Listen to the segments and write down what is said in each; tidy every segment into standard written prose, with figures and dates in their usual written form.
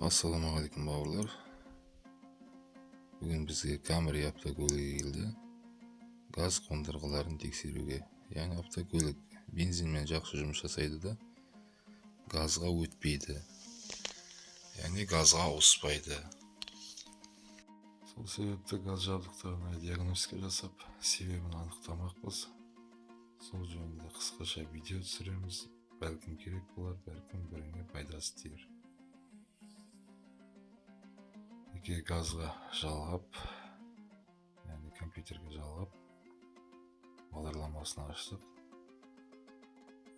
Ассалаумағалейкум, бауырлар! Бүгін бізге Камри автокөлігі келді газ қондырғыларын тексеруге. Яғни автокөлік бензинмен жақсы жұмыс жасайды да, газға өтпейді, яғни газға ауыспайды. Сол себепті газ жабдықтарына диагностика жасап, себебін анықтамақпыз. Сол жөнінде қысқаша видео түсіреміз. Бәлкім, керек болар, бәлкім, біріңе пайдасы тиер. Неке, газға жалғап, яғни компьютерге жалғап, бағдарламасын аштық.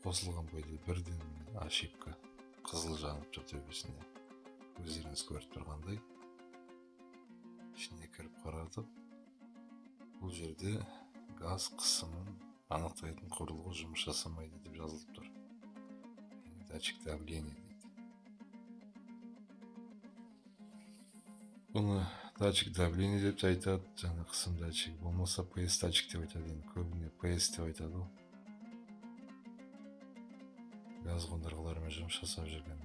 Қосылған бойда бірден, міне, ошибка, қызыл жанып тұр төбесінде, өздеріңіз көріп тұрғандай. Ішіне кіріп қарадық. Бұл жерде «газ қысымын анықтайтын құрылғы жұмыс жасамайды» деп жазылып тұр, яғни датчик давления дейді. Бұны датчик давления деп те айтады және қысым датчигі, болмаса PS датчик деп айтады. Енді көбіне PS деп айтады ғой. Газ қондырғыларымен жұмыс жасап жүрген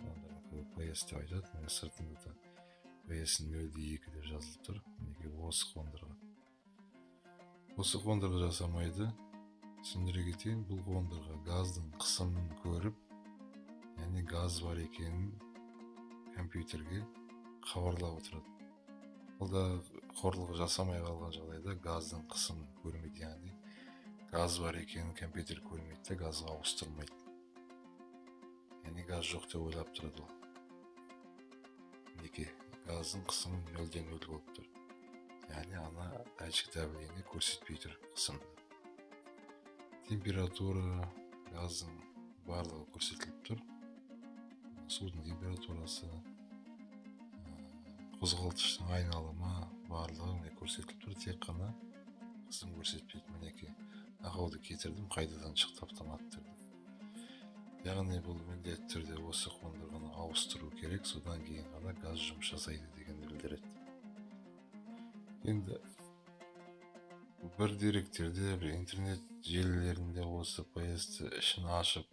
адамдардың көбі PS деп айтады. Міне, сыртында да PS 0,2 деп жазылып тұр. Мінекей, осы қондырғы жасамайды. Түсіндіре кетейін: бұл қондырғы газдың қысымын көріп, яғни газ бар екенін компьютерге хабарлап отырады. Бұл да құрылғы жасамай қалған жағдайда газдың қысымын көрмейді, яғни газ бар екенін компьютер көрмейді де, газға ауыстырмайды, яғни газ жоқ деп ойлап тұрады ол. Мінекей, газдың қысымы 0,0 болып тұр, яғни ана датчик давления көрсетпей тұр қысымды. Температура газдың барлығы көрсетіліп тұр, судың температурасы, қозғалтқыштың айналымы, барлығы, міне, көрсетіліп тұр. Тек қана қысым көрсетпейді. Мінекей, ақауды кетірдім, қайтадан шықты автоматты түрде. Яғни бұл міндетті түрде осы қондырғыны ауыстыру керек, содан кейін ғана газ жұмыс жасайды дегенді білдіреді. Енді бір деректерде, бір интернет желілерінде осы PS ішін ашып,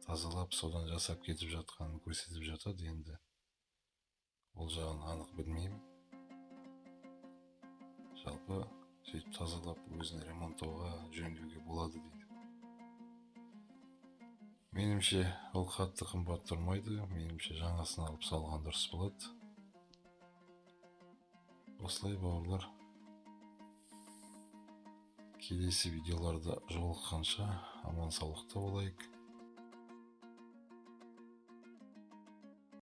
тазалап, содан жасап кетіп жатқанын көрсетіп жатады. Енді ол жағын анық білмеймін. Жалпы, сөйтіп тазалап, өзін ремонттауға, жөндеуге болады дейді. Меніңше, ол қатты қымбат тұрмайды. Меніңше, жаңасын алып салған дұрыс болады. Осылай, бауырлар. Келесі видеоларда жолыққанша аман саулықта болайық.